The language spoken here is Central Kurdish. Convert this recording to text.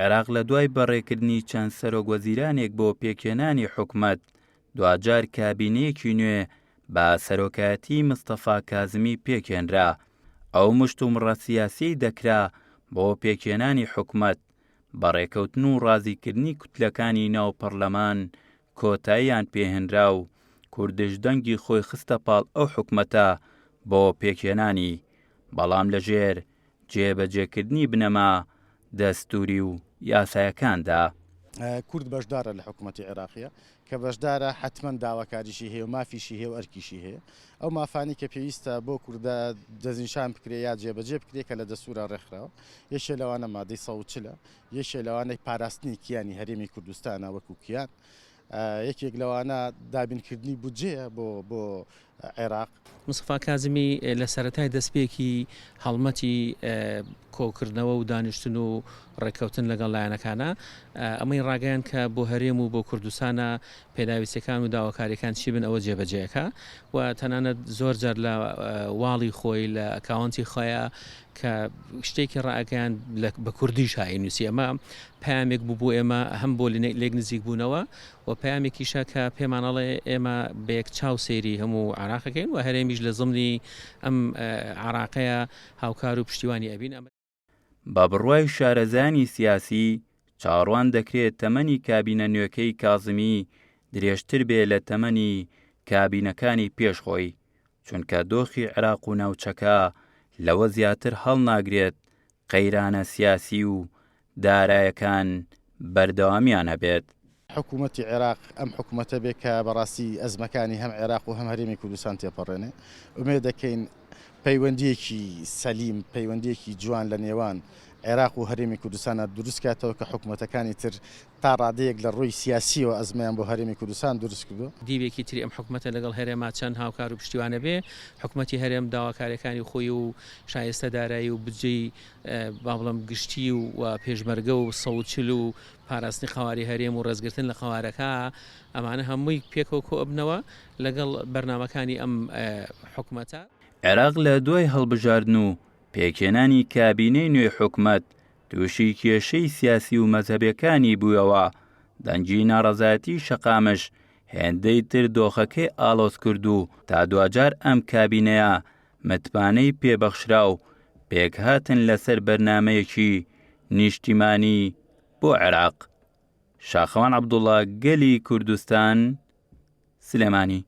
عێراق لە دوای بەڕێکردنی چەند سەرۆکوەزیرانێک بۆ پێکهێنانی حکومەت، دواجار کابینەیەکی نوێ بە سەرۆکایەتیی مستەفا کازمی پێکهێنرا. ئەو مشتومڕە سیاسیەی دەکرا بۆ پێکهێنانی حکومەت، بە ڕێکەوتن و ڕازیکردنی کوتلەکانی ناو پەڕلەمان کۆتاییان پێهێنرا و کوردش دەنگی خۆی خستە پاڵ ئەو حکومەتە بۆ پێکهێنانی، بەڵام لەژێر جێبەجێکردنی بنەما دەستووری و یاسایەکاندا. کورد بەشدارە لە حکومەتی عێراقیە، کە بەشدارە حەتمەن داواکاریشی هەیە و مافیشی هەیە و ئەرکیشی هەیە. ئەو مافانەی کە پێویستە بۆ کوردە دەستنیشان بکرێ یا جێبەجێ بکرێ کە لە دەستوورا ڕێکخراوە، یەکێ لەوانە مادەی 140 ە، یەکێ لەوانە پاراستنی کیانی هەرێمی کوردستانە وەکو کیان، یەکێک لەوانە دابینکردنی بودجەیە بۆ بۆ عێراق. مستەفا کازمی لە سەرەتای دەستپێکی هەڵمەتی کۆکردنەوە و دانیشتن و ڕێککەوتن لەگەڵ لایەنەکانە ئەمەی ڕاگەیاند کە بۆ هەرێم و بۆ کوردستانە پێداویستیەکان و داواکاریەکان چی بن ئەوە جێبەجێ ئەکا و تەنانەت زۆر جار لە واڵی خۆی لە ئەکاونتی خۆیا کە شتێکی ڕائەگەیاند بە کوردیش ئەینووسی ئەمە پەیامێک بوو بۆ ئێمە هەم بۆ لێک نزیک بوونەوە و پەیامێکیشە کە پێمان ئەڵێ ئێمە بە یەک چاو سەیری هەموو عێراقەکەین و هەرێمیش لە زمنی ئەم عێراقەیە هاوکار و پشتیوانی ئەبین. ئەمە. بە بڕوای شارەزایانی سیاسی، چاوەڕوان دەکرێت تەمەنی کابینە نوێکەی کازمی درێژتر بێ لە تەمەنی کابینەکانی پێش خۆی، چونکە دۆخی عێراق و ناوچەکە لەوە زیاتر هەڵناگرێت قەیرانە سیاسی و دارایەکان بەردەوامیان هەبێت. حکومەتی عێراق ئەم حکومەتە بێ کە بەڕاستی ئەزمەکانی هەم عێراق و هەم هەرێمی کوردستان تێپەڕێنێ. ئومێد دەکەین پەیوەندییەکی سەلیم، پەیوەندییەکی جوان لە نێوان عێراق و هەرێمی کوردستانا دروست کاتەوە کە حکومەتەکانی تر تا ڕادەیەک لە ڕووی سیاسییەوە ئەزمەیان بۆ هەرێمی کوردستان دروست کردووە. دیوێکی تری ئەم حکومەتە لەگەڵ هەرێما چەند هاوکار و پشتیوانە بێ، حکومەتی هەرێم داواکارییەکانی خۆی و شایستە دارایی و بودجەی با بڵێم گشتی و پێشمەرگە و 140 و پاراستنی قەوارەی هەرێم و ڕێزگرتن لە قەوارەکە ئەمانە هەمووی پێکەوە کۆئەبنەوە لەگەڵ بەرنامەکانی ئەم حکومەتە. عێراق لە دوای هەڵبژاردن و پێکهێنانی کابینەی نوێی حکومەت تووشی کێشەی سیاسی و مەزهەبیەکانی بوویەوە، دەنگی ناڕەزایەتی شەقامش هێندەی تر دۆخەکەی ئاڵۆز کرد و تا دواجار ئەم کابینەیە متمانەی پێبەخشرا و پێکهاتن لەسەر بەرنامەیەکی نیشتیمانی بۆ عێراق. شاخەوان عەبدوڵا، گەلی کوردستان، سلێمانی.